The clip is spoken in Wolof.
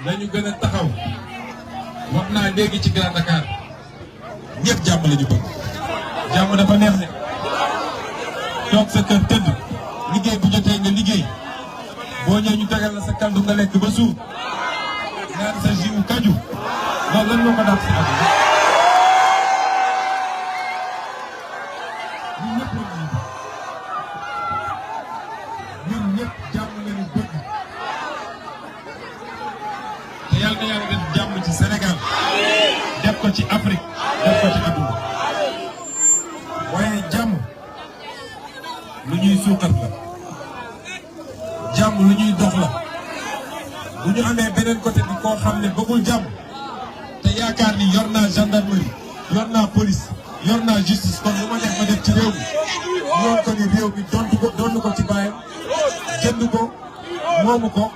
nañu gën a taxaw wax naa léegi ci Grand Dakar ñëpp jàmm la ñu bëgg. jàmm dafa neex ne toog sa kër tëdd liggéey bu jotee nga liggéey boo ñëwee ñu tegal la sa kaldu nga lekk ba suur naan sa jiwu kaju loolu lan moo ko dàq si àdduna. ñun ñëpp jàmm la ñu bëgg te yàlla na yàlla def jàmm ci Sénégal def ko ci Afrique def ko ci àdduna waaye jàmm lu ñuy suuxat la jàmm lu ñuy dox la bu ñu amee beneen côté bi koo xam ne bëggul jàmm te yaakaar ni yor naa gendarmerie yor naa police yor naa justice kon lu ma def ma def ci réew mi yoon ko ni réew mi donn ko ci baayam jënd ko moomu ko